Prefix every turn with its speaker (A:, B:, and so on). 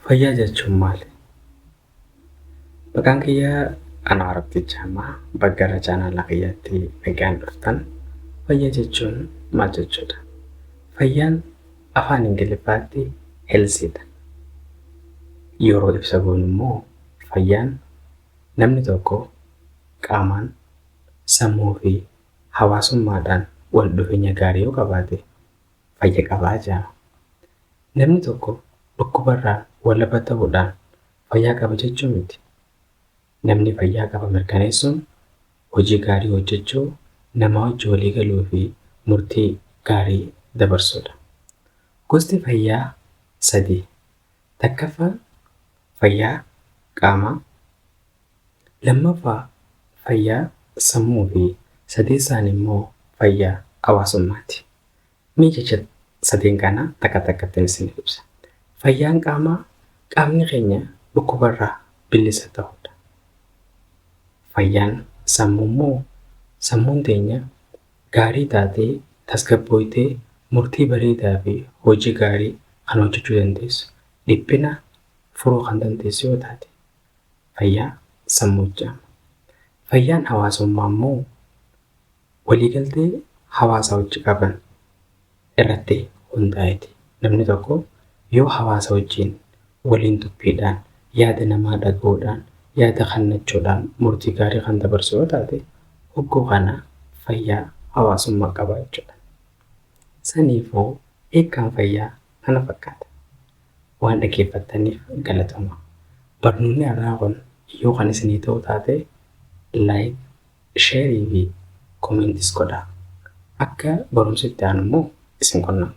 A: Fayyaa jechuun maali? Maqaan kiyya Anwaar Abdii Ammaa bakka gara chaanaala kiyyaatti nagaan dhuftan. Fayyaa jechuun maal jechuudha? Fayyaan afaan Ingiliffaatti healthiidha. Yeroo ibsa goonu immoo fayyaan namni tokko qaamaan, sammuu fi hawaasummaadhaan wal dhufeenya gaarii yoo qabaate fayya qabaa jedhama. Namni tokko dhukkubarraa walaba ta'uudhaan fayyaa qaba jechuu miti. Namni fayyaa qaba mirkaneessuun hojii gaarii hojjechuu, nama wajjin walii galuu fi murtii gaarii dabarsuudha. Gosti fayyaa sadii. Takkaffaa fayyaa qaamaa, lammaffaa fayyaa sammuu fi sadeessaan immoo fayyaa hawaasummaati. Mee jecha sadeen kana takka takkatti isiniif ibsa. Fayyaan qaamaa qaamni keenya dhukkubarraa bilisa ta'uudha. Fayyaan sammuu immoo sammuun teenya gaarii taatee tasgabbooytee murtii bareedaa fi hojii gaarii kan hojjechuu dandeessu, dhiphina furuu kan dandeessu yoo taate fayyaa sammuu jedhama. Fayyaan hawaasummaa immoo waliigaltee hawaasa wajji qaban irratti hundaa'eeti. Namni tokko yoo hawaasa wajjin waliin dubbiidhaan, yaada namaa dhaga'uudhaan, yaada kennachuudhaan murtii gaarii kan dabarsu yoo taate hogguu kana fayyaa hawaasummaa qaba jechuudha. Saniifuu hiikkaan fayyaa kana fakkaata. Waan dhaggeeffattaniif galatoomaa. Barnoonni har'aa kun yoo kan isinii ta'u taate like, share fi commentis godhaa. Akka barumsi itti aanu immoo isin qunnamna.